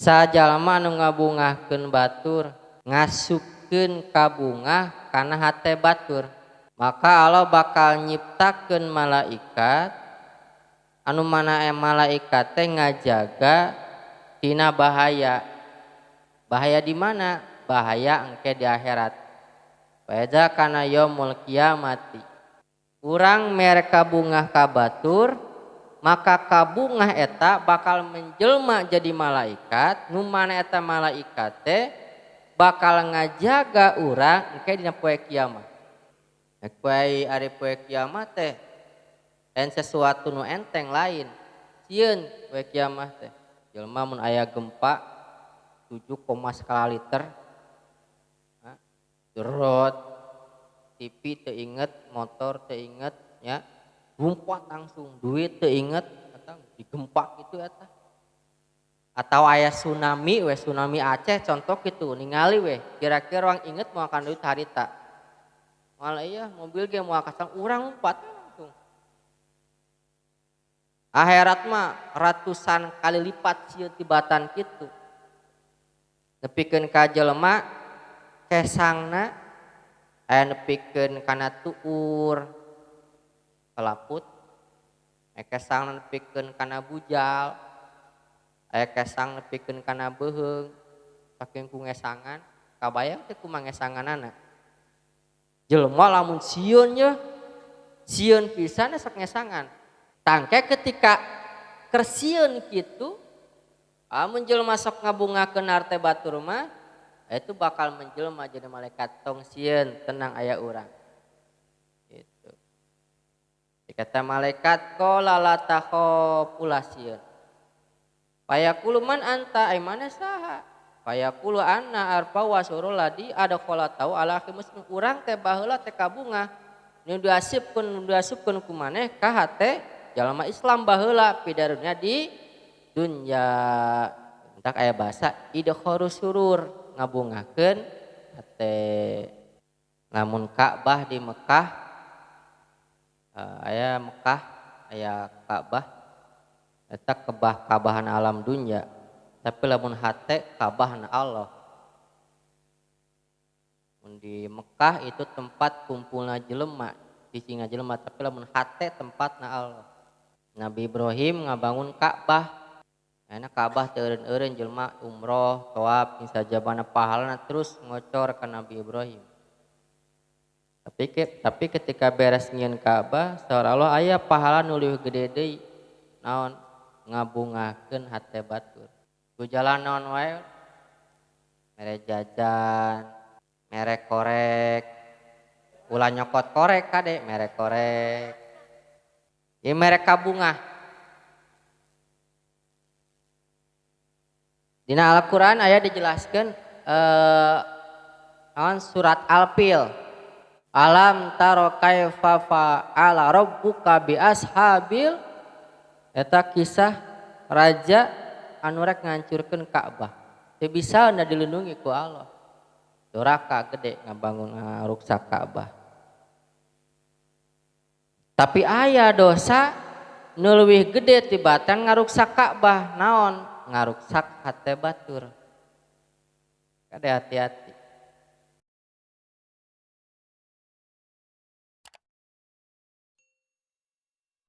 Sajalma anu ngabungahkeun batur, ngasupkeun kabungah kana hate batur, maka Allah bakal nyiptakeun malaikat anu mana malaikat teh ngajaga tina bahaya. Bahaya di mana? Bahaya engke di akhirat. Faida kana yaumul kiamati. Urang mere kabungah ka batur, maka kabungah eta bakal menjelma jadi malaikat, nu mana eta malaikat teh bakal ngajaga urang engke dina poe kiamat. Rek poe ari poe kiamat teh lain sesuatu nu enteng lain. Sieun poe kiamat teh. Jelema mun aya gempa 7 koma skala liter, jerot, TV teu inget, motor teu inget, ya, gumpat langsung, duit teu inget, atau digempak gitu eta. Atau aya tsunami we, tsunami Aceh contoh gitu, ningali we, kira-kira orang inget mau akan duit harita. Malah iya mobil ge moal kasang urang lompat langsung. Akhirat mah ratusan kali lipat sieun tibatan kitu. Nepikeun ka jelema kesangna aya nepikeun kana tuur kelaput, aya kesang nepikeun kana bujal, aya kesang nepikeun kana beuheung, saking ku ngesangan, kabayang teh kumaha ngesanganana. Jelema lamun sieun ye, sieun pisan sok ngesangan. Tangke ketika kersieun kitu, amun jelema sok ngabungakeun harte batur mah, itu bakal menjelma jadi malaikat tong sieun tenang aya urang. Gitu. Dikata malaikat qala la takhaf ulah sieun. Fayaqulu man anta ay mana saha? Fayaqulu anna arfa wa surul ladzi adkhala tau ala akhi muslim. Urang teh baheula teh kabungah nu diasupkeun ku maneh ka hate jalma Islam baheula pidarunya di dunya. Entak aya bahasa idkharu surur ngabungakeun hate. Lamun Ka'bah di Mekah, aya Mekah aya Ka'bah eta kebah kabahan alam dunya, tapi lamun hate kabahna Allah. Mun di Mekah itu tempat kumpulna jelema, cicingna jelema, tapi lamun hate tempatna Allah. Nabi Ibrahim ngabangun Ka'bah. Ayeuna Ka'bah teu eureun-eureun jelema umroh, tawaf, jeung sajabana pahalana terus ngocor ka Nabi Ibrahim. Tapi ketika beres nyieun Ka'bah, saur Allah aya pahala nu leuwih gede deui. Naon? Ngabungakeun hate batur. Ku jalan naon wae? Mere jajan, mere korek. Ulah nyokot korek kade, mere korek. Ieu mere kabungah. Dina Al-Qur'an aya dijelaskeun, naon surat Al-Fil. Alam taro kaifa fa'ala rabbuka bi ashabil, eta kisah raja anu rek ngancurkeun Ka'bah. Teu bisa na dilindungi ku Allah. Doraka gede ngabangun ngaruksak Ka'bah. Tapi aya dosa nu leuwih gede tibatan ngaruksak Ka'bah, naon? Ngaruksak hate batur. Kade hati-hati.